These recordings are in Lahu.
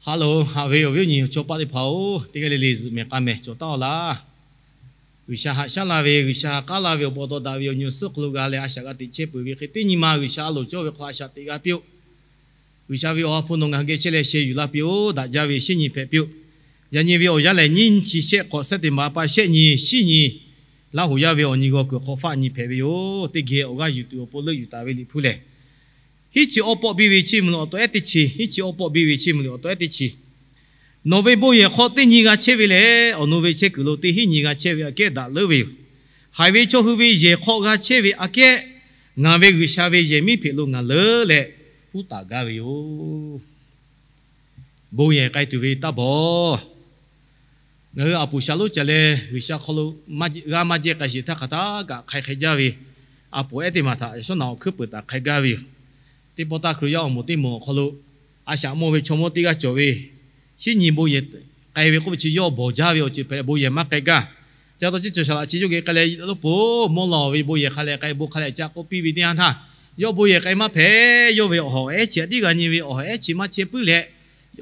Hello, haꞈ ve awˬ viˉ awˬ nyi awˬ chawˇ paˆ teˇ hpaˍ-oˬ, teˇ g'aˇ le le zuhꞈ mehˍ k'a mehˍ cawˬ taˍ-aw laˇ. G'uiˬsha haꞈ shaˉ la ve, G'uiˬsha haꞈ k'aˉ la ve awˬ bon awˬ taw daꞈ ve awˬ nyi awˬ suhˉ hk'aw lo g'a leh a shaꞈ g'a teꞈ chehˇ peuˬ ve hk'e, teˇ nyi ma G'uiˬsha a loˍ cawˇ ve hk'aw a shaꞈ teꞈ g'a piˇ-oˆ. G'uiˬsha ve awˬ ha hpu nawˬ ngaˬ hui geh chehˇ leh sheh yuˬ la piˇ-oˆ. Daꞈ jaˇ ve shinˉ nyi hpehꞈ piˇ-oˆ. Yaꞈ nyi ve awˬ yanˇ lehˬ, nyiˇ chi shehˆ hk'awꞈ sehˉ teˇ maˍ pa shehˆ nyi, shinˉ nyi, Laˇ huˍ yaˇ ve awˬ nyi g'aw kuiˬ hk'aw faˆ nyi hpehꞈ ve yoˬ. Teˇ geh awˬ g'aˇ yuˬ tuˬ awˬ pon leuˆ yuˬ taˍ ve Liꞈ hpu lehˬ, hiˉ chi awˬ pawˆ biˇ ve chiˇ mvuh liꞈ awˬ taw ehˉ teˇ chi, hiˉ chi awˬ pawˆ biˇ ve chiˇ mvuh liꞈ awˬ taw ehˉ teˇ chi. Nawˬ ve bon yehˬ hk'aw teˇ nyi g'a chehˇ ve lehˬ, awˬ nu ve chehˇ kuiˬ lo teˇ hinˉ nyi g'a chehˇ ve aꞈ kehˉ daꞈ leuˉ ve yoˬ. Haiˬ ve chaw hui ve yehˬ hk'aw g'a chehˇ ve aꞈ kehˉ, ngaˬ ve G'uiˬsha ve yehˬ miˉ hpeꞈ lo ngaˬ leuˉ leh huˉ taˍ gaˇ ve yoˬ. Bon yehˬ k'ai tuˬ ve taˇ bawˬ. Ngaˬ hui aˬ poˍ shaˍ lonˉ caˬ leh G'uiˬsha hk'aw lo g'aˇ maˇ jehˇ k'ai sheˍ htaˇ hk'aˬ htaˇ kaꞈ hk'ai hk'ai jaˇ ve, aˬ poˍ ehˉ teˇ maˬ htaꞈ shawˉ naꞈ awˬ hkuiˉ peuˬ taˍ hk'ai gaˇ ve yoˬ. Teˇ pawˆ taˇ Hkriꞈ yaˇ awˬ moˍ teˇ moˍ awˬ hk'aw lo a shaꞈ mawˇ ve chaw mawˇ teˇ g'aˇ cawˬ ve, shinˉ nyi bon yehˬ k'ai ve k'oˆ ve chi yawˇ bawˬ jaˇ ve awˬ ceuˬ hpehꞈ leh bon yehˬ maˇ k'ai gaˇ. Ca taw ciˇ cawˬ shaˍ laꞈ chi yawˇ geh k'ai leh, lawˇ poˍ mawˇ lawˬ ve bon yehˬ hk'a leh k'ai, bon hk'a leh ca k'oˆ piˇ ve teˇ yanˇ htaˇ, yawˇ bon yehˬ k'ai maˇ hpehꞈ. Yawˇ ve awˬ hawˍ ehˉ chi tiˉ g'a nyi ve, awˬ hawˍ ehˉ chi maˇ chehˇ puiˉ leh,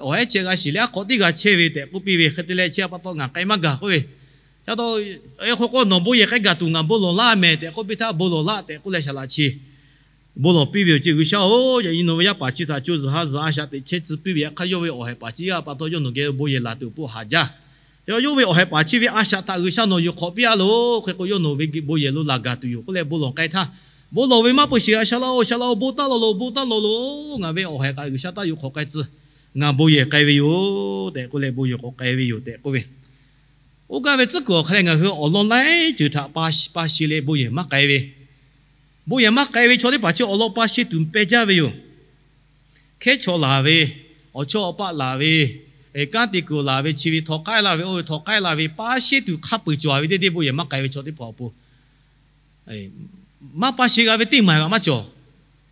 awˬ hawˍ ehˉ chi g'a shiˍ leh aˉ hk'awꞈ tiˉ g'a chehˇ ve tehꞈ k'oˆ piˇ ve hk'e te leh, chi pa taw ngaˬ k'ai maˇ gaˬ k'oˆ ve. Ca taw, hk'aw k'o nawˬ bon yehˬ k'ai gaˬ tuˬ ngaˬ bon lawˬ laˇ mehˍ tehꞈ k'oˆ piˇ htaˇ, bon lawˬ laˇ tehꞈ k'oˆ leh shaˍ laꞈ chi bon lawˬ piˇ ve yoˬ. Chi G'uiˬsha-oˬ, yaꞈ nyi nawˬ ve yaˇ paˍ chi htaꞈ co zuhˬ ha zuhˬ a shaꞈ teꞈ chehˇ tcuh piˇ ve yaꞈ hk'aˇ, yawˇ ve awˬ haiˬ paˍ chi yaˇ pa taw yawˇ nawˬ geh bon yehˬ laˬ tuˬ awˬ pon haˍ jaˇ. Yawˇ ve awˬ haiˬ paˍ chi ve a shaꞈ htaꞈ G'uiˬsha nawˬ yuˬ hk'awꞈ piˇ-a loˬ. Hk'e k'o yawˇ nawˬ ve bon yehˬ lo laˬ gaˬ tuˬ yoˬ k'oˆ leh bon lawˬ k'ai htaˇ, bon lawˬ ve maˇ peu sheˍ, shaˍ laꞈ-oˬ, shaˍ laꞈ-oˬ, bon taˇ lawˬ loˬ, bon taˇ lawˬ loˬ, ngaˬ ve awˬ haiˬ kaꞈ G'uiˬsha taˇ yuˬ hk'awꞈ k'ai tcuh, ngaˬ bon yehˬ k'ai ve yoˬ tehꞈ k'oˆ leh bon yehˬ k'awꞈ k'ai ve yoˬ tehꞈ k'oˆ ve. Oˇ gaˇ ve tcuhˉ kuiˬ awˬ hk'aw leh ngaˬ hui awˬ lawn laiˉ ceuˬ htaꞈ pa, pa sheˍ leh bon yehˬ maˇ k'ai ve, bon yehˬ maˇ k'ai ve chaw teˇ hpaˍ chi awˬ lawn pa sheˍ tuˬ pehˇ jaˇ ve yoˬ. Hkehˉ chaw laˬ ve, awˬ chawˇ awˬ paˆ laˬ ve, kanˉ te kuiˬ laˬ ve, chi ve htaw k'aiˉ laˇ ve, oˇ ve htaw k'aiˉ laˇ ve, pa sheˍ tuˬ hk'a peu-eˬ cawˬ ve teˇ deˇ bon yehˬ maˇ k'ai ve chaw teˇ hpaˍ awˬ pon maˇ pa sheˍ g'a ve teˇ maˬ g'aꞈ maˇ cawˬ.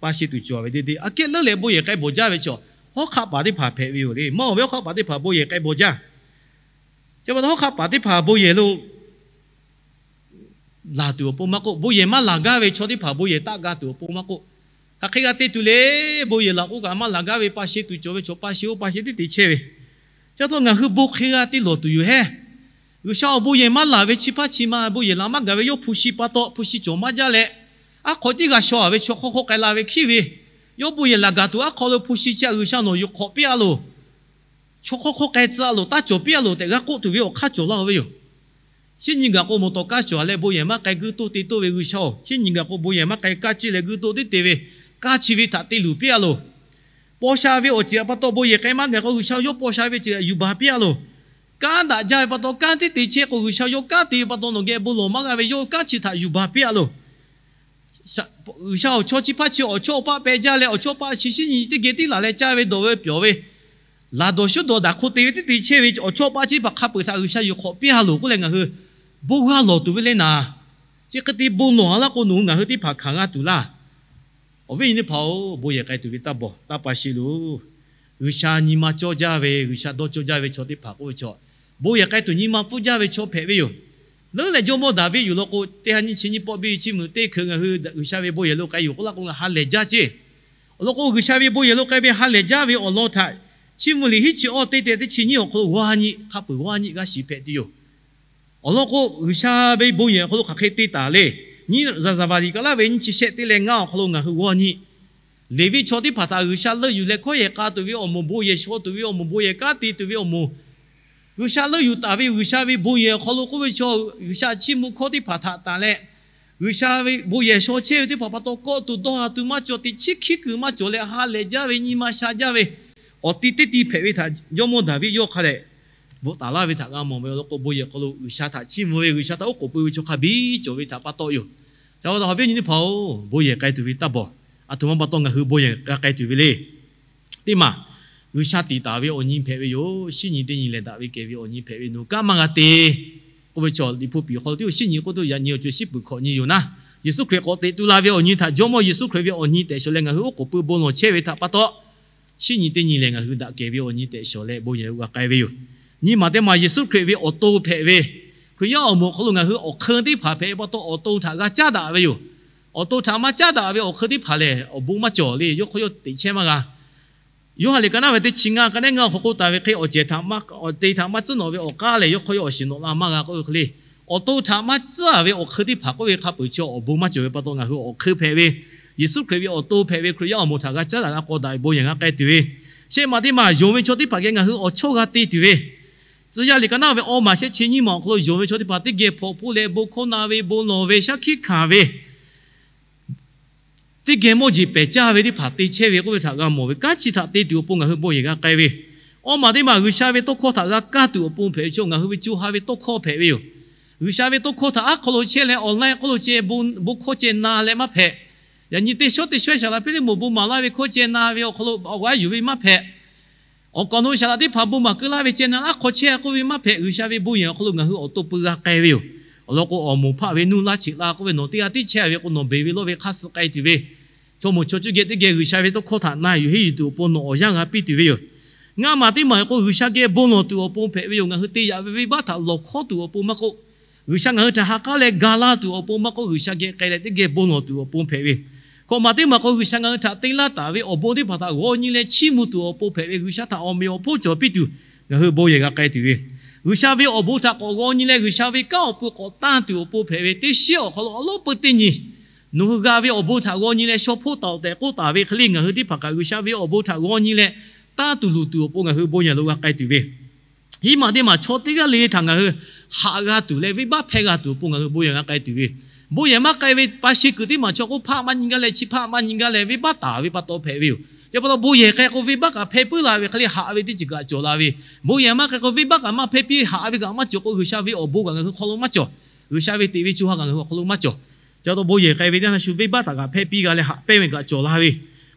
Pa sheˍ tuˬ cawˬ ve teˇ deˇ aꞈ kehˉ leuˉ leh bon yehˬ k'ai bawˬ jaˇ ve chaw, hawˉ hk'aˆ paˍ teˇ hpaˍ hpehꞈ ve yoˬ le. Mawˇ ve hawˉ hk'aˆ paˍ teˇ hpaˍ bon yehˬ k'ai bawˬ jaˇ. Chi pa taw hawˉ hk'aˆ paˍ teˇ hpaˍ bon yehˬ lo laˬ tuˬ awˬ pon maˇ k'oˆ, bon yehˬ maˇ laˬ gaˇ ve chaw teˇ hpaˍ bon yehˬ taˆ g'a tuˬ awˬ pon maˇ k'oˆ, hk'aˬ hk'e g'a te tuˬ le. Bon yehˬ laˬ k'oˆ kaꞈ maˇ laˬ gaˇ ve pa sheˍ tuˬ cawˬ ve chaw pa sheˍ, oˇ pa sheˍ teˇ te chehˇ ve. Chi pa taw ngaˬ hui bon hk'e g'a te lawˬ tuˬ yoˬ hehˉ. G'uiˬsha awˬ bon yehˬ maˇ laˬ ve chi hpaˇ chi ma bon yehˬ laˬ maˇ gaˬ ve yawˇ hpu shi pa taw hpu shi cawˬ maˇ jaˇ leh, aˉ hk'aw tiˉ g'a shaw-a ve chaw hk'aw hk'aw k'ai la ve hkiˉ ve, yawˇ bon yehˬ laˬ gaˬ tuˬ aˉ hk'aw lo hpu shi chi G'uiˬsha nawˬ yuˬ hk'awꞈ piˇ-a loˬ, chaw hk'aw hk'aw k'ai tcuh-a loˬ, taˇ cawˬ piˇ-a loˬ tehꞈ g'a k'oˆ tuˬ ve awˬ hk'aˇ cawˬ laˇ-o ve yoˬ. Shinˉ nyi gaˬ k'o mawˬ tawˍ kaˇ cawˬ leh bon yehˬ maˇ k'ai guiˇ toˇ te toˇ ve G'uiˬsha-oˬ, shinˉ nyi gaˬ k'o bon yehˬ maˇ k'ai kaˇ ciˇ leh guiˇ toˇ teˇ te ve, kaˇ chi ve htaꞈ te luˬ piˇ-a loˬ. Paw sha ve awˬ ceuˬ pa taw bon yehˬ k'ai maˇ gaˬ k'o G'uiˬsha yawˇ paw sha ve ceuˬ htaꞈ yuˬ baˬ piˇ-a loˬ. Kanˉ daꞈ jaˇ ve pa taw kanˉ teˇ te chehˇ k'o G'uiˬsha yawˇ kanˉ te ve pa taw nawˬ geh bon lawˬ maˇ g'a ve yawˇ kanˉ chi htaꞈ yuˬ baˬ piˇ-a loˬ. G'uiˬsha awˬ chaw chi hpaˇ chi awˬ chawˇ awˬ paˆ peh jaˇ leh awˬ chawˇ paˆ chi shinˉ nyi teˇ geh tiˉ laˬ leh caˇ ve dawˬ ve pyawˬ ve, laˬ dawˬ shuˉ dawˬ daꞈ hk'o te ve teˇ te chehˇ ve awˬ chawˇ paˆ chi hpaˍ hk'a peu-eˬ htaꞈ G'uiˬsha yuˬ hk'awꞈ piˇ-a loˬ k'oˆ leh ngaˬ hui bon g'a lawˬ tuˬ ve le naˍ. Chi hk'e te bon lawˬ-a laˇ k'o nawˬ hui ngaˬ hui teˇ hpaˍ hkanˍ g'a tuˬ laˇ. Awˬ viˉ nyi teˇ hpaˍ-oˬ, bon yehˬ k'ai tuˬ ve taˇ bawˬ taˇ pa sheˍ loˬ. G'uiˬsha nyi ma cawˇ jaˇ ve, G'uiˬsha dawˇ cawˇ jaˇ ve chaw teˇ hpaˍ k'oˆ ve chaw, bon yehˬ k'ai tuˬ nyi ma pfuhˇ jaˇ ve chaw hpehꞈ ve yoˬ. Leuˉ leh Jawˇmawˇ Daˍviˆ yuˬ law k'o, teˇ ha nyiˇ chi nyiˇ pawˆ biˇ ve chiˇ mvuh teˇ hkui ngaˬ hui G'uiˬsha ve bon yehˬ lo k'ai yoˬ k'oˆ laˇ k'o ha lehˬ jaˇ ceˇ. Awˬ lawn k'o G'uiˬsha ve bon yehˬ lo k'ai ve ha lehˬ jaˇ ve awˬ lawn htaꞈ chiˇ mvuh liꞈ hiˉ chi awˇ teˇ tehꞈ teˇ chi nyiˇ awˬ hk'aw lo g'aˇ nyi hk'a peu-eˬ g'aˇ nyi g'aˇ shiˍ hpehꞈ tuˬ yoˬ. Awˬ lawn k'o G'uiˬsha ve bon yehˬ awˬ hk'aw lo hk'aˬ hk'e te taˍ le. Nyiˇ Zaˍzaˍvaˍdiˍ kaꞈ laˇ ve nyiˇ chi shehˆ teˇ leh ngaˇ awˬ hk'aw lo ngaˬ hui g'aˇ nyi Leˍviˆ chaw teˇ hpaˍ htaꞈ G'uiˬsha leuˆ yuˬ leh hkawˉ yehˬ k'a tuˬ ve awˬ moˍ, bon yehˬ shaw tuˬ ve awˬ moˍ, bon yehˬ kanˉ te tuˬ ve awˬ moˍ, G'uiˬsha leuˆ yuˬ taˍ ve G'uiˬsha ve bon yehˬ awˬ hk'aw lo k'oˆ ve chaw, G'uiˬsha chiˇ mvuh hkawˇ teˇ hpaˍ htaꞈ tanˍ leh, G'uiˬsha ve bon yehˬ shaw chehˇ ve teˇ hpaˍ pa taw kawˆ tuˬ dawˇ ha tuˬ maˇ cawˬ, teꞈ chiˉ hkiˉ kuiˬ maˇ cawˬ leh ha lehˬ jaˇ ve, nyi ma sha jaˇ ve, awˬ ti teˇ ti hpehꞈ ve htaꞈ Jawˇmawˇ Daˍviˆ yawˇ hk'a dehꞈ bvuhꞈ taˍ laˇ ve htaꞈ g'a mawˬ ve. Awˬ lawn k'o bon yehˬ hk'aw lo G'uiˬsha htaꞈ chiˇ mvuh ve, G'uiˬsha htaꞈ oˉ k'oˍ pui ve chaw hk'a biˇ cawˬ ve htaꞈ pa taw yoˬ. Ca pa taw awˬ viˉ awˬ nyi teˇ hpaˍ-oˬ, bon yehˬ k'ai tuˬ ve taˇ bawˬ. Aˬ htoꞈ ma pa taw ngaˬ hui bon yehˬ g'a k'ai tuˬ ve le. Teˇ maˬ, G'uiˬsha tiˍ taˍ ve awˬ nyi hpehꞈ ve yoˬ. Shinˉ nyi teˇ nyi lehˬ daꞈ ve kehˬ ve awˬ nyi hpehꞈ ve, nawˬ kanˉ maˇ g'a te k'oˆ ve chaw, Liꞈ hpu piˍ hk'aw lo teˇ shinˉ nyi k'oˆ tuˬ yaꞈ nyi awˬ co shiˉ peuˬ hkawꞈ nyi yoˬ naˉ, Yeˍsuˆ Hkriꞈ k'awꞈ teꞈ tu la ve awˬ nyi htaꞈ Jawˇmawˇ Yeˍsuˆ Hkriꞈ ve awˬ nyi tehꞈ shawˍ leh ngaˬ hui oˉ k'oˍ pui bon lawˬ chehˇ ve htaꞈ pa taw, shinˉ nyi teˇ nyi lehˬ ngaˬ hui daꞈ kehˬ ve awˬ nyi tehꞈ shawˍ leh bon yehˬ g'a k'ai ve yoˬ. Nyi maˬ teˇ maˬ Yeˍsuˆ Hkriꞈ ve awˬ to hpehꞈ ve, Hkriꞈ yaˇ awˬ moˍ hk'aw lo ngaˬ hui awˬ hk'eun teˇ hpaˍ hpehꞈ ve pa taw awˬ to htaꞈ g'a caˉ daꞈ ve yoˬ. Awˬ to htaꞈ maˇ caˉ daꞈ ve awˬ hk'eun teˇ hpaˍ lehˬ awˬ bon maˇ cawˬ le, yawˇ hk'aw yawˇ teꞈ chehˇ maˇ g'a. Yoˇhanˬ liꞈ ka naˉ ve teˇ chi ngaˇ ka neˉ ngaˇ awˬ hk'aw k'oˆ taˍ ve hk'e, awˬ cehˬ htaꞈ maˇ, awˬ te htaꞈ maˇ tcuhˉ nawꞈ ve awˬ k'aˉ lehˬ, yawˇ hk'aw yawˇ awˬ shiˍ nawꞈ la maˇ g'a k'oˆ ve hk'e le. Awˬ to htaꞈ maˇ tcuhˉ ve awˬ hk'eun teˇ hpaˍ k'oˆ ve hk'a peuˬ chi awˬ bon maˇ cawˬ ve pa taw, ngaˬ hui awˬ hk'eun hpehꞈ ve, Yeˍsuˆ Hkriꞈ ve awˬ to hpehꞈ ve Hkriꞈ yaˇ awˬ moˍ htaꞈ g'a caˉ daꞈ g'a k'aw daꞈ ve bon yehˬ g'a k'ai tuˬ ve, shehˆ maˬ teˇ maˬ yonˍ ve chaw teˇ hpaˍ geh ngaˬ hui awˬ chawˇ g'a te tuˬ ve, Tcuh yaˇ liꞈ ka naˉ ve awˇ maˬ shehˆ chi nyiˇ maˬ awˬ hk'aw lo yonˍ ve chaw teˇ hpaˍ teˇ geh hpaw hpoˆ leh bon hkawˇ na ve, bon lawˬ ve, shaˉ hkiˆ hkanˍ ve, teˇ geh mawˇ jeˬ pehˬ caˇ ve teˇ hpaˍ te chehˇ ve k'oˆ ve htaꞈ g'a mawˬ ve, kanˉ chi htaꞈ te tuˬ awˬ pon ngaˬ hui bon yehˬ g'a k'ai ve. Awˇ maˬ teˇ maˬ G'uiˬsha ve tawˇ hkawˇ htaꞈ g'a kaˇ tuˬ awˬ pon hpehꞈ ve chaw ngaˬ hui ve co ha ve tawˇ hkawˇ hpehꞈ ve yoˬ. G'uiˬsha ve tawˇ hkawˇ htaꞈ aˉ hk'aw lo chehˇ leh awˬ laˇ k'oˆ lo ceh bon hkawˇ ceh na leh maˇ hpehꞈ. Yaꞈ nyi teˇ shawˉ teˇ shawehˇ Saˍ laꞈ Hpiˇliˇmuꞈ bon maˍ laˇ ve hkawˇ ceh na ve awˬ hk'aw lo awˬ g'aˇ yuˬ ve maˇ hpehꞈ. Awˬ kaˍ awˬ nu Saˍ laꞈ teˇ hpaˍ bon maˍ keu laˇ ve ceh na aˉ hk'aw chehˇ k'oˆ ve maˇ hpehꞈ. G'uiˬsha ve bon yehˬ awˬ hk'aw lo ngaˬ hui awˬ to peu g'a k'ai ve yoˬ. Awˬ lawn k'o, awˬ moˍ hpaˆ ve nuˇ laˇ cheꞈ la k'oˆ ve, nawˬ teˇ g'aˇ tiˉ chehˇ ve k'o, nawˬ beˬ ve lawˇ ve hk'aˇ suh k'ai tuˬ ve, chaw moˍ chaw cuˇ geh teˇ geh G'uiˬsha ve tawˇ hkawˇ htaꞈ na yuˬ henˇ yuˬ tuˬ awˬ pon nawˬ awˬ yanˇ g'a piˇ tuˬ ve yoˬ. Ngaˇ maˬ teˇ maˬ k'o, G'uiˬsha geh bon lawˬ tuˬ awˬ pon hpehꞈ ve yoˬ. Ngaˬ hui te yaꞈ ve venˇbaˆ htaꞈ lawˬ hkawˉ tuˬ awˬ pon maˇ k'oˆ, G'uiˬsha ngaˬ hui htaꞈ ha k'aˉ leh ga laˇ tuˬ awˬ pon maˇ k'oˆ, G'uiˬsha geh k'ai leh teˇ geh bon lawˬ tuˬ awˬ pon hpehꞈ ve. Hkawꞈ maˬ teˇ maˬ k'o, G'uiˬsha ngaˬ hui htaꞈ te laˇ taˍ ve awˬ bon teˇ hpaˍ htaꞈ g'aw nyi leh chiˇ mvuh tuˬ awˬ pon hpehꞈ ve. G'uiˬsha htaꞈ awˬ meꞈ awˬ hponˇ cawˬ piˇ tuˬ ngaˬ hui bon yehˬ g'a k'ai tuˬ ve, G'uiˬsha ve awˬ bon htaꞈ k'awꞈ g'aw nyi leh G'uiˬsha ve kanˉ awˬ pui k'awꞈ tanˇ tuˬ awˬ pon hpehꞈ ve. Teˇ shiˉ awˬ hk'aw lo awˬ lonˉ peu teˇ nyi nawˬ hui g'a ve awˬ bon htaꞈ g'aw nyi leh shaw hpoˆ taˍ-oꞈ tehꞈ k'oˆ taˍ ve hk'e le, ngaˬ hui teˇ hpaˍ kaꞈ G'uiˬsha ve awˬ bon htaꞈ g'aw nyi leh tanˇ tuˬ luˬ tuˬ awˬ pon ngaˬ hui bon yehˬ lo g'a k'ai tuˬ ve. Hiˉ maˬ teˇ maˬ chaw teˇ g'aˇ le le htaꞈ ngaˬ hui haꞈ g'a tuˬ leh venˇbaˆ hpehˇ g'a tuˬ awˬ pon ngaˬ hui bon yehˬ g'a k'ai tuˬ ve. Bon yehˬ maˇ k'ai ve pa shi kuiˬ teˇ maˬ chaw k'oˆ hpaˆ maˇ nyi gaˇ leh chi hpaˆ maˇ nyi gaˇ leh venˇbaˆ taˍ ve pa taw hpehꞈ ve yoˬ. Chi pa taw bon yehˬ k'ai k'o venˇbaˆ kaꞈ hpehˇ puiˉ la ve hk'e le, haꞈ ve teˇ ceuˬ kaꞈ cawˬ la ve. Bon yehˬ maˇ k'ai k'o venˇbaˆ kaꞈ maˇ hpehˇ piˇ, haꞈ ve kaꞈ maˇ cawˬ k'o, G'uiˬsha ve awˬ bon kaꞈ ngaˬ hui hk'aw lo maˇ cawˬ. G'uiˬsha ve teꞈ ve co ha kaꞈ ngaˬ hui awˬ hk'aw lo maˇ cawˬ. Chi pa taw bon yehˬ k'ai ve teˇ yanˇ shu venˇbaˆ htaꞈ kaꞈ hpehˇ piˇ g'a leh haꞈ pehnˇ ve kaꞈ cawˬ la ve.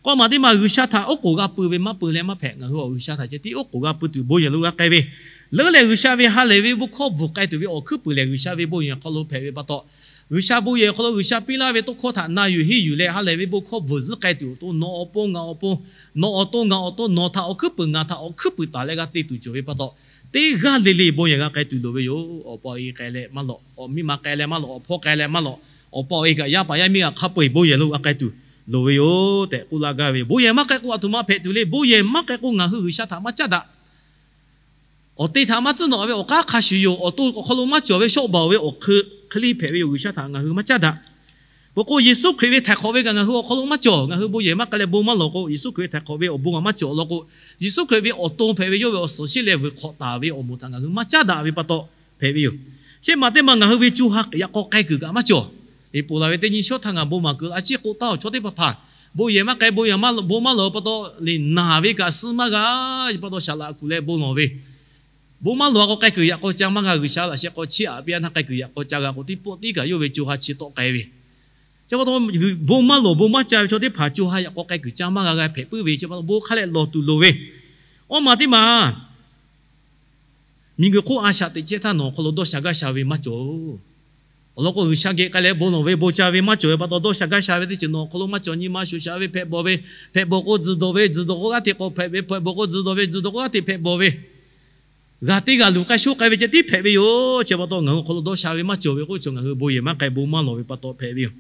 K'awˇ maˬ teˇ maˬ G'uiˬsha htaꞈ oˉ k'oˍ g'a pui ve maˇ pui leh maˇ hpehꞈ. Ngaˬ hui awˬ G'uiˬsha htaꞈ ceh tiˉ oˉ k'oˍ g'a pui tuˬ bon yehˬ lo g'a k'ai ve. Leuˉ leh G'uiˬsha ve ha lehˬ ve bon hkawˇ bvuhˬ k'ai tuˬ ve awˬ hkuiˉ puiˍ lehˬ, G'uiˬsha ve bon yehˬ hk'aw lo hpehꞈ ve pa taw, G'uiˬsha bon yehˬ hk'aw lo G'uiˬsha piˇ laˇ ve tawˇ hkawˇ htaꞈ na yuˬ henˇ yuˬ leh ha lehˬ ve bon hkawˇ bvuhˬ zuhˆ k'ai tuˬ awˬ to, nawˬ awˬ pon ngaˬ awˬ pon, nawˬ awˬ to ngaˬ awˬ to, nawˬ htaꞈ awˬ hkuiˉ puiˍ ngaˬ htaꞈ awˬ hkuiˉ puiˍ taˍ leh g'a te tuˬ cawˬ ve pa taw, teˇ g'aˇ le le bon yehˬ g'a k'ai tuˬ loˍ ve yoˬ. Awˬ pa awˬ e k'ai leh maˇ lawꞈ, awˬ miˇ ma k'ai leh maˇ lawꞈ, awˬ hpawˇ k'ai leh maˇ lawꞈ, awˬ pa awˬ e kaꞈ yaˇ paˍ yaˇ miˇ g'aꞈ hk'a peu-eˬ bon yehˬ lo g'a k'ai tuˬ loˍ ve yoˬ tehꞈ k'oˆ laˇ gaˇ ve yoˬ. Bon yehˬ maˇ k'ai k'o, a htoꞈ ma hpehꞈ tuˬ le. Bon yehˬ maˇ k'ai k'o, ngaˬ hui G'uiˬsha htaꞈ maˇ caˉ daꞈ. Awˬ te htaꞈ maˇ tcuhˉ nawꞈ ve awˬ k'aˉ hk'a shuˍ yoˬ. Awˬ to awˬ hk'aw lo maˇ cawˬ ve shawˆ baˬ ve awˬ hk'e, hk'e le hpehꞈ ve yoˬ. G'uiˬsha htaꞈ ngaˬ hui maˇ caˉ daꞈ. Peuˬ k'o, Yeˍsuˆ Hkriꞈ ve htaiˍ hk'awꞈ ve kaꞈ ngaˬ hui awˬ hk'aw lo maˇ cawˬ. Ngaˬ hui bon yehˬ maˇ k'ai leh bon maˇ lawˬ k'o, Yeˍsuˆ Hkriꞈ ve htaiˍ hk'awꞈ ve awˬ bon kaꞈ maˇ cawˬ law k'o, Yeˍsuˆ Hkriꞈ ve awˬ to hpehꞈ ve yawˇ ve awˬ suhˍ shiˆ leh vuiˬ hk'awꞈ taˍ ve awˬ moˍ htaꞈ ngaˬ hui maˇ caˉ daꞈ ve pa taw hpehꞈ ve yoˬ. Shehˆ maˬ teˇ maˬ ngaˬ hui ve co ha yaꞈ k'aw k'ai kuiˬ kaꞈ maˇ cawˬ. Liꞈ poˬ laˬ ve teˇ nyi shawˉ htaˇ ngaˬ bon maˬ kuiˬ a ciˉ k'oˆ taˍ-oˬ, chaw teˇ hpaˍ hpaˍ bon yehˬ maˇ k'ai, bon yehˬ maˇ, bon maˇ lawˬ pa taw, liꞈ naˬ ve kaꞈ suh maˇ g'a. Chi pa taw shaˍ laꞈ kuˬ leh bon lawˬ ve, bon maˇ lawˬ a k'o k'ai kuiˬ yaꞈ k'aw ca maˇ g'a. G'uiˬsha laꞈ sheh k'aw chiˇ aꞈ piˇ a htaˇ k'ai kuiˬ yaꞈ k'aw ca g'a k'o, teˇ pawˆ tiˉ kaꞈ yawˇ ve co ha chi tawˆ k'ai ve. Chi pa taw bon maˇ lawˬ bon maˇ ca ve chaw teˇ hpaˍ co ha yaꞈ k'aw k'ai kuiˬ ca maˇ g'a g'a hpehꞈ puiˉ ve. Chi pa taw bon hk'a leh lawˬ tuˬ loˍ ve. Awˇ maˬ teˇ maˬ miˬguiˬ hk'oˆ a shaꞈ teꞈ chehˇ htaˇ nawˬ awˬ hk'aw lo dawˇ sha gaˇ sha ve maˇ cawˬ. Awˬ lawn k'o, G'uiˬsha geh k'ai leh bon lawˬ ve bon ca ve maˇ cawˬ ve pa taw, dawˇ sha gaˇ sha ve teˇ ceuˬ nawˬ awˬ hk'aw lo maˇ cawˬ. Nyi ma shuˍ shaˍ ve hpehꞈ bawˬ ve, hpehꞈ bawˬ k'o tzuhˬ dawˬ ve, tzuhˬ dawˬ k'o g'aˇ hteꞈ k'awꞈ hpehꞈ ve, hpehꞈ bawˬ k'o tzuhˬ dawˬ ve, tzuhˬ dawˬ k'o g'aˇ hteꞈ hpehꞈ bawˬ ve, g'a teˇ g'aˇ luˬ k'ai shoˆ k'ai ve ceh tiˉ hpehꞈ ve yoˬ. Chi pa taw ngaˬ hui awˬ hk'aw lo dawˇ sha ve maˇ cawˬ ve k'oˆ ve chaw ngaˬ hui bon yehˬ maˇ k'ai, bon maˇ lawˬ ve pa taw hpehꞈ ve yoˬ.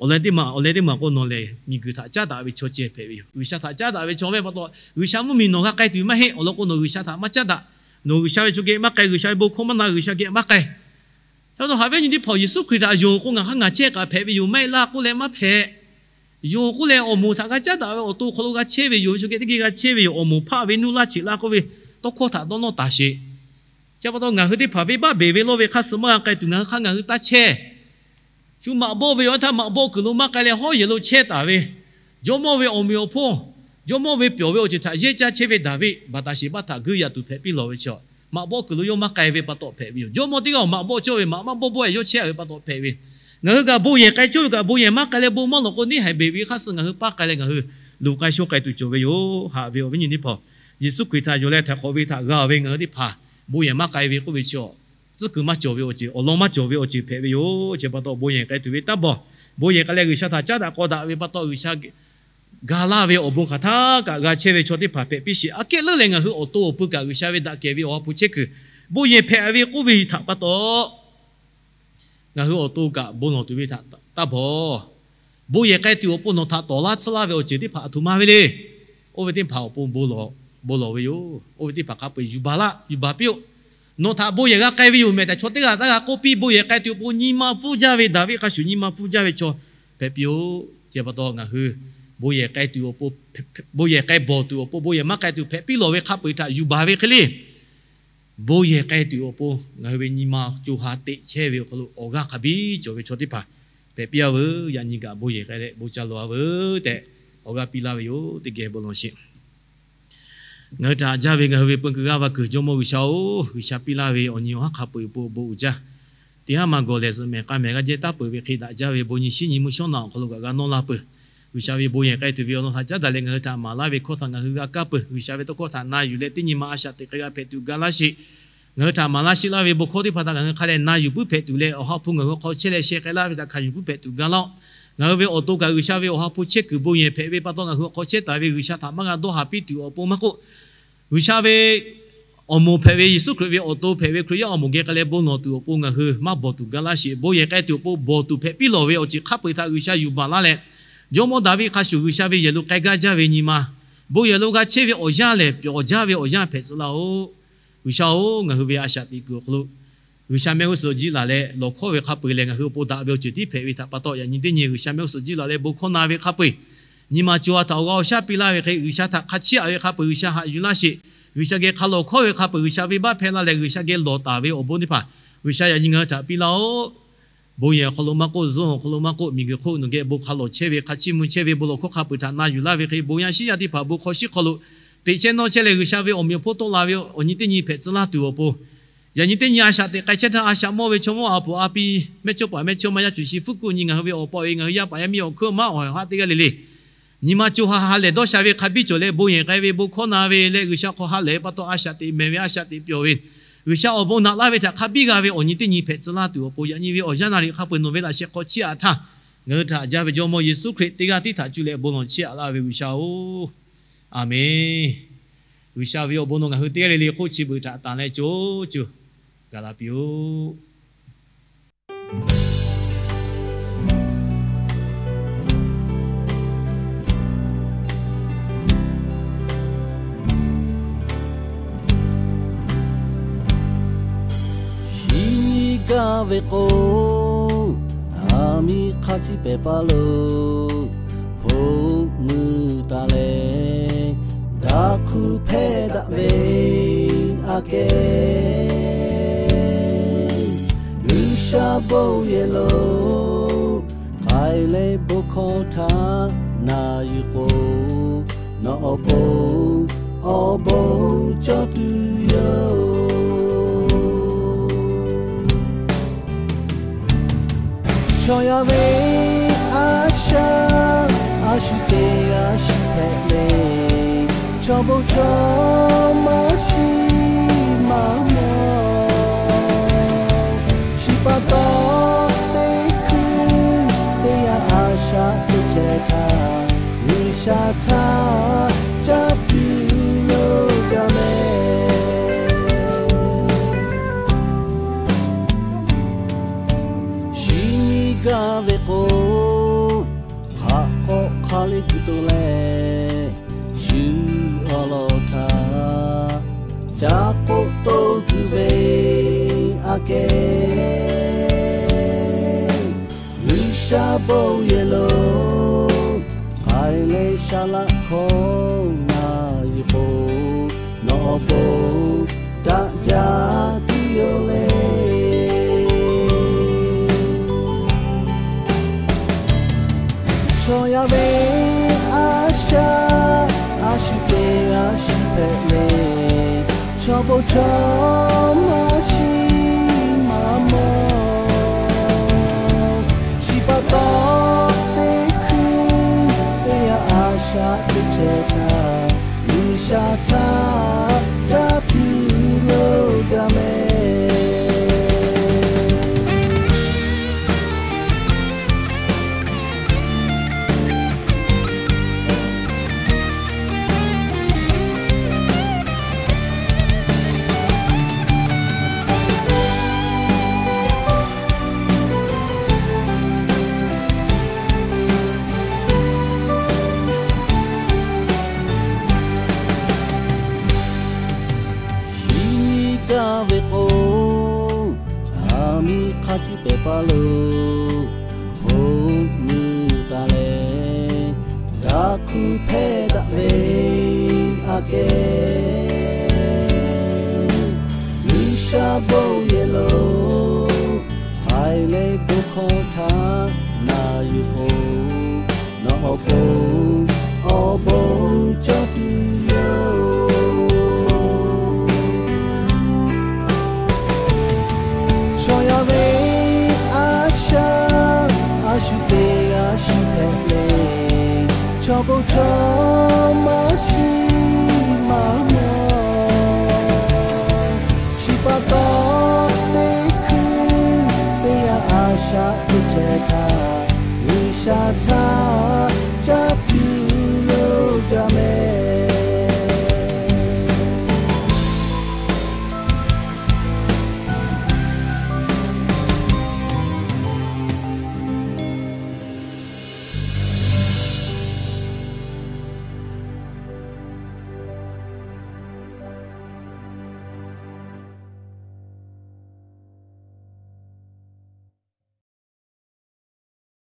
Awˬ leh teˇ maˬ, awˬ leh teˇ maˬ k'o nawˬ lehˬ miˬguiˬ htaꞈ caˉ daꞈ ve chaw ceh hpehꞈ ve yoˬ. G'uiˬsha htaꞈ caˉ daꞈ ve chaw ve pa taw, G'uiˬsha mvuhˇmiˬ nawˬ g'a k'ai tuˬ maˇ heˆ. Awˬ lawn k'o nawˬ G'uiˬsha htaꞈ maˇ caˉ daꞈ. Nawˬ G'uiˬsha ve chaw geh maˇ k'ai, G'uiˬsha ve bon hkawˇ maˇ na, G'uiˬsha geh maˇ k'ai. Chi pa taw haꞈ ve nyi teˇ hpaˍ Yeˍsuˆ Hkriꞈ htaꞈ yonˍ k'o ngaˬ hk'aˇ ngaˬ chehˇ kaꞈ hpehꞈ ve yoˬ, maˇ heˆ laˇ k'oˆ leh maˇ hpehꞈ. Yonˍ k'oˆ leh awˬ moˍ htaꞈ g'a caˉ daꞈ ve awˬ to hk'aw lo g'a chehˇ ve yoˬ. Chaw geh teˇ geh g'a chehˇ ve yoˬ. Awˬ moˍ hpaˆ ve nuˇ laˇ cheꞈ laˇ k'oˆ ve tawˇ hkawˇ htaꞈ dawˇ nawˇ taˍ sheˍ. Chi pa taw ngaˬ hui teˇ hpaˍ venˇbaˆ beˬ ve lawˇ ve hk'aˇ suh maˇ g'a k'ai tuˬ, ngaˬ hui hk'aˇ ngaˬ hui taˇ chehˇ. Shu maꞈ bawˆ ve yoˬ htaˇ maꞈ bawˆ kuiˬ lo maˇ k'ai leh hawˉ yehˬ lo chehˇ taˍ ve, jawˇmawˇ ve awˬ meꞈ awˬ hponˇ, jawˇmawˇ ve pyawˬ ve awˬ ceuˬ htaꞈ yehˇ caˇ chehˇ ve Daˍviˆ, baˍtaˍsheˍbaˆ htaꞈ guiˇ yaꞈ tuˬ hpehꞈ piˇ lawˬ ve chi, maꞈ bawˆ kuiˬ lo yawˇ maˇ k'ai ve pa taw hpehꞈ ve yoˬ. Jawˇmawˇ teˇ g'aˇ maꞈ bawˆ cawˇ ve, maꞈ maˇ bawˆ bawˆ-e yawˇ chehˇ ve pa taw hpehꞈ ve. Ngaˬ hui kaꞈ bon yehˬ k'ai cawˇ ve kaꞈ bon yehˬ maˇ k'ai leh bon maˇ lawˬ k'o, neˇ haiˬ beˬ ve hk'aˇ suh ngaˬ hui paˇ k'ai leh ngaˬ hui luˬ k'ai shoˆ k'ai tuˬ cawˬ ve yoˬ. Haꞈ ve awˬ viˉ nyi teˇ hpaˍ, Yeˍsuˆ Hkriꞈ htaꞈ yonˍ leh htaiˍ hk'awꞈ ve htaꞈ g'a ve ngaˬ hui teˇ hpaˍ bon yehˬ maˇ k'ai ve k'oˆ ve chi tcuhˉ kuiˬ maˇ cawˬ ve awˬ ceuˬ, awˬ lawn maˇ cawˬ ve awˬ ceuˬ hpehꞈ ve yoˬ. Chi pa taw bon yehˬ k'ai tuˬ ve taˇ bawˬ. Bon yehˬ k'ai leh G'uiˬsha htaꞈ caˉ daꞈ k'aw daꞈ ve pa taw, G'uiˬsha ga laˇ ve awˬ bon hk'aˬ htaˇ kaꞈ g'a chehˇ ve chaw teˇ hpaˍ hpehꞈ piˇ sheˍ. Aꞈ kehˉ leuˉ leh ngaˬ hui awˬ to awˬ pui kaꞈ G'uiˬsha ve daꞈ kehˬ ve awˬ ha hpu chehˇ kuiˬ, bon yehˬ hpehꞈ ve k'oˆ ve htaꞈ pa taw, ngaˬ hui awˬ to kaꞈ bon lawˬ tuˬ ve htaꞈ taˇ bawˬ. Bon yehˬ k'ai tuˬ awˬ pon nawˬ htaꞈ tawˍ laˇ tsuhˇ laˇ ve awˬ ceuˬ teˇ hpaˍ a htoꞈ ma ve le. Oˇ ve teˇ hpaˍ awˬ pon bon lawˬ ve yoˬ. Oˇ ve teˇ hpaˍ hk'a peu-eˬ yuˬ baˬ laˇ, yuˬ baˬ piˇ-oˆ. Nawˬ htaꞈ bon yehˬ g'a k'ai ve yoˬ mehˍ tehꞈ chaw teˇ g'aˇ taˇ g'a k'oˆ piˇ. Bon yehˬ k'ai tuˬ awˬ pon nyi ma pfuhˇ jaˇ ve, Daˍviˆ hk'a shuˍ nyi ma pfuhˇ jaˇ ve chaw hpehꞈ piˇ-oˆ. Chi pa taw ngaˬ hui bon yehˬ k'ai tuˬ awˬ pon, bon yehˬ k'ai bawˬ tuˬ awˬ pon, bon yehˬ maˇ k'ai tuˬ hpehꞈ piˇ lawˬ ve hk'a peu-eˬ htaꞈ yuˬ baˬ ve hk'e le, bon yehˬ k'ai tuˬ awˬ pon ngaˬ hui ve nyi ma co ha teꞈ chehˇ ve awˬ hk'aw lo awˬ g'aˇ hk'a biˇ cawˬ ve chaw teˇ hpaˍ hpehꞈ piˇ-a veuˬ. Yaꞈ nyi kaꞈ bon yehˬ k'ai leh bon ca lawˬ-a veuˬ tehꞈ awˬ g'aˇ piˇ laˇ ve yoˬ. Teˇ geh bon lawˬ sheˍ. Ngaˬ hui htaꞈ haꞈ jaˇ ve ngaˬ hui ve peu kuiˬ g'aˇ va kuiˬ Jawˇmawˇ G'uiˬsha-oˬ, G'uiˬsha piˇ laˇ ve awˬ nyi awˬ haˉ hk'a peu-eˬ awˬ pon bon uiˍ jaˇ. Teˇ haˉ ma gawˬ lehˬ zuhꞈ mehˍ k'a mehˍ g'a jehˇ taˉ peuˬ ve hk'e daꞈ jaˇ ve bon nyi shiˉ nyi mvuhˇ shawˉ naꞈ awˬ hk'aw lo kaꞈ g'a nawˇ la peuˬ. G'uiˬsha ve bon yehˬ k'ai tuˬ ve awˬ lawn htaꞈ caˉ daꞈ leh ngaˬ hui htaꞈ maˍ laˇ ve hkawˇ htaꞈ ngaˬ hui g'a kaˇ peuˬ. G'uiˬsha ve tawˇ hkawˇ htaꞈ na yuˬ leh teˇ nyi ma a shaꞈ teꞈ k'ai g'a hpehꞈ tuˬ ga laˇ sheˍ. Ngaˬ hui htaꞈ maˍ laˇ sheˆ laˇ ve bon hkawˇ teˇ hpaˍ htaꞈ ngaˬ hui hk'a dehꞈ na yuˬ puiˉ hpehꞈ tuˬ leh, Awˬ ha hpu ngaˬ hui awˬ hk'aw chehˇ leh sheh k'ai laˇ ve htaꞈ hkanˍ yuˬ puiˉ hpehꞈ tuˬ ga laˇ-oˆ. Ngaˬ hui ve awˬ to kaꞈ G'uiˬsha ve Awˬ ha hpu chehˇ kuiˬ bon yehˬ hpehꞈ ve pa taw, ngaˬ hui awˬ hk'aw chehˇ taˍ ve G'uiˬsha htaꞈ maˇ g'a dawˇ haˍ piˇ tuˬ awˬ pon maˇ k'oˆ, G'uiˬsha ve awˬ moˍ hpehꞈ ve Yeˍsuˆ Hkriꞈ ve awˬ to hpehꞈ ve Hkriꞈ yaˇ awˬ moˍ geh k'ai leh bon lawˬ tuˬ awˬ pon ngaˬ hui maˇ bawˬ tuˬ ga laˇ sheˍ. Bon yehˬ k'ai tuˬ awˬ pon bawˬ tuˬ hpehꞈ piˇ lawˬ ve awˬ ceuˬ hk'a peu-eˬ htaꞈ G'uiˬsha yuˬ baˬ laˇ leh, Jawˇmawˇ Daˍviˆ hk'a shuˍ G'uiˬsha ve yehˬ lo k'ai gaˇ jaˇ ve nyi ma, bon yehˬ lo g'a chehˇ ve awˬ yanˇ lehˬ, pyaw jaˇ ve awˬ yanˇ hpehꞈ tcuh laˇ-oˆ. G'uiˬsha-oˬ, ngaˬ hui ve a shaꞈ teꞈ kuiˬ awˬ hk'aw lo G'uiˬsha mehˆ g'uˇ suhˍ jiˇ laˬ leh lawˬ hkawˇ ve hk'a peu-eˬ lehˬ, ngaˬ hui awˬ pon daꞈ ve awˬ ceuˬ tiˉ hpehꞈ ve htaꞈ pa taw, yaꞈ nyi teˇ nyi G'uiˬsha mehˆ g'uˇ suhˍ jiˇ laˬ leh bon hkawˇ na ve hk'a peu-eˬ, nyi ma co ha htaꞈ awˬ g'aˇ awˬ shaˉ piˇ laˇ ve hk'e, G'uiˬsha htaꞈ hk'a chiˇ aꞈ ve hk'a peu-eˬ G'uiˬsha haꞈ yuˬ laˇ sheˍ. G'uiˬsha geh hk'a lawˬ hkawˇ ve hk'a peu-eˬ G'uiˬsha venˇbaˆ hpehˇ laˇ leh, G'uiˬsha geh lawˬ taˍ ve awˬ bon teˇ hpaˍ G'uiˬsha yaꞈ nyi ngaˬ hui htaꞈ piˇ laˇ-oˆ. Bon yehˬ awˬ hk'aw lo maˇ k'oˆ, zuhˆ awˬ hk'aw lo maˇ k'oˆ, miˬguiˬ hk'oˆ nawˬ geh bon hk'a lawˬ chehˇ ve, hk'a chiˇ mvuh chehˇ ve, bon lawˬ hkawˇ hk'a peu-eˬ htaꞈ na yuˬ laˇ ve hk'e, bon yaˇ shiˉ yaˇ teˇ hpaˍ bon hk'aw shiˉ hk'aw lo teꞈ chehˇ nawˇ chehˇ leh, G'uiˬsha ve awˬ meꞈ awˬ hponˇ tawˆ la ve awˬ nyi teˇ nyi hpehꞈ tcuh laˇ tuˬ awˬ pon, yaꞈ nyi teˇ nyi a shaꞈ teꞈ k'ai chehˇ htaˇ, a shaꞈ mawˇ ve chaw mawˇ a poˍ a pi, mehˇchawˇpaˍ mehˇchawˇma, yaˇ cuˬ shi fuˉ kuˆ nyi ngaˬ hui ve awˬ pa awˬ e, ngaˬ hui yaˇ paˍ yaˇ miˇ awˬ hkuiˉ maˉ awˬ haꞈ teˇ g'aˇ le le, nyi ma co ha ha lehˬ dawˇ sha ve hk'a biˇ cawˬ leh, bon yehˬ k'ai ve, bon hkawˇ na ve leh, G'uiˬsha hk'aw ha lehˬ ve pa taw a shaꞈ teꞈ mehˍ ve, a shaꞈ teꞈ pyawˬ ve, G'uiˬsha awˬ bon naꞈ laˇ ve htaꞈ hk'a biˇ g'a ve awˬ nyi teˇ nyi hpehꞈ tcuh laˇ tuˬ awˬ pon, yaꞈ nyi ve awˬ yanˇ naˍ riˍ hk'a peu-eˬ nawˬ ve laꞈ sheh hk'aw chiˇ aꞈ htaˇ, ngaˬ hui htaꞈ haꞈ jaˇ ve Jawˇmawˇ Yeˍsuˆ Hkriꞈ teˇ g'aˇ tiˉ htaꞈ cuˇ leh bon lawˬ chiˇ aꞈ laˇ ve G'uiˬsha-oˬ, Aˍmenˍ. G'uiˬsha ve awˬ bon nawˬ ngaˬ hui teˇ g'aˇ le le hk'oˆ chi beuꞈ htaꞈ tanˍ leh co co gaˬ la piˇ-oˆ. Shi nyi gaˇ ve k'o, aˬ miˍ hk'a ciˇ pehˍ paˇ lo hpoˆ mui taˍ leh, daꞈ hk'u hpehˇ daꞈ ve aꞈ kehˉ, G'uiˬsha bon yehˬ lo k'ai leh bon hkawˇ htaꞈ na yuˬ k'o, nawˬ awˬ pon awˬ bon cawˇ tuˬ yoˬ. Chaw yaˇ ve a shaꞈ a shu teˇ g'aˇ shu hpehꞈ le, chaw bon chaw maˇ shiˍ maˇ mawˬ. Chi pa taw, teˇ hkuiˉ teˇ yanˇ a shaꞈ teꞈ chehˇ htaˇ, G'uiˬsha htaꞈ caˇ tuˬ lo jaˇ mehˍ. Shi nyi gaˇ ve k'o, hk'aˬ k'awꞈ hk'a le kuiˬ to leh, shu awˬ lawn htaꞈ ca k'oˆ toˇ kuiˬ ve aꞈ kehˉ, G'uiˬsha bon yehˬ lo k'ai leh shaˍ laꞈ hkawˇ na yuˬ k'o, nawˬ awˬ pon daꞈ jaˇ tuˬ yoˬ le. Chaw yaˇ ve a shaꞈ a shu teˇ g'aˇ shu hpehꞈ le, chaw bon chaw maˇ shiˍ maˇ mawˬ. Chi pa taw, teˇ hkuiˉ teˇ yanˇ a shaꞈ teꞈ chehˇ htaˇ, G'uiˬsha htaꞈ caˇ tuˬ lo jaˇ mehˍ. chi hpehꞈ paˇ lo, hpu nyi taˍ leh, daꞈ hkuˇ hpehˇ daꞈ ve aꞈ kehˉ. G'uiˬsha bon yehˬ lo haiˬ leh bon hkawˇ htaꞈ na yuˬ-oˬ. Nawˬ awˬ pon awˬ bon cawˇ tuˬ yoˬ. Chaw yaˇ ve a shaꞈ a shu te a shu hpehꞈ le, chaw bon chaw maˇ shiˍ maˇ mawˬ. Chi pa taw, teˇ hkuiˇ teˇ yanˇ a shaꞈ